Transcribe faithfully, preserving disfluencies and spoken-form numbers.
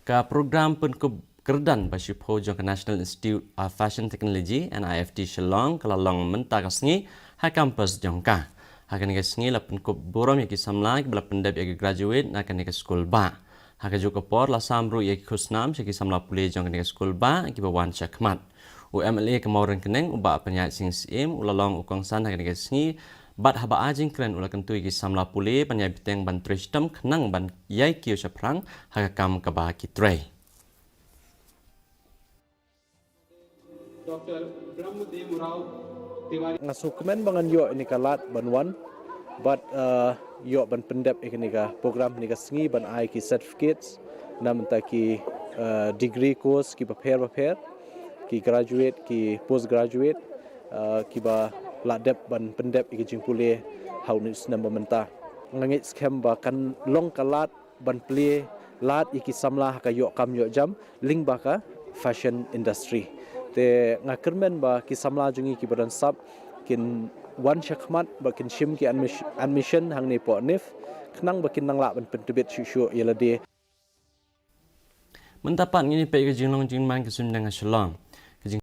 Ka program pynkup kyrdan ba shiphew jong ka National Institute of Fashion Technology, N I F T, Shillong ka la long mynta ka sngi ha campus jong ka. Ha kane ka sngi la pynkup burom ïa ki samla kiba la pyndep ïa ki graduate na kane ka skul bah. Ha kajuh ka por la sam ruh ïa ki khusnam sha ki samla pule jong kane ka skul bah kiba wan shakhmat. U M L A ka Mawryngkneng, u Bah Pynïaid Sing Syiem, u la long u kongsan ha kane ka sngi, bad haba ai jingkren u la kyntu ïa ki samla pule ban ïai bteng ban trei shitom khnang ban ïai kiew shaphrang ha ka kam kaba ki trei. Doctor Brahmadev Rao Tiwari. Nga sngewkmen ba ngan ïoh ïa kane ka lad ban wan bad, eh, ïoh ban pyndep ïa kane ka program, ïa kane ka sngi ban ai ki certificates na bynta ki, eh, degree course kiba pher ba pher, ki graduate, ki postgraduate, eh, kiba la dep ban pyndep ïa ki jingpule ha une u snem ba mynta. Nga ngeit skhem ba kan long ka lad ban plie lad ïa ki samla ha ka ïoh kam ïoh jam lyngba ka fashion industry. Te nga kyrmen ba ki samla jong ngi kiba don sap kin wan shakhmat ba kin shim ki admis-, admission hangne hapoh NIFT khnang ba kin nang lah ban pyntbit shuh shuh ïa lade. Mynta pat ngin ïa peit ka jinglong jingman ka suiñbneng ha Shillong.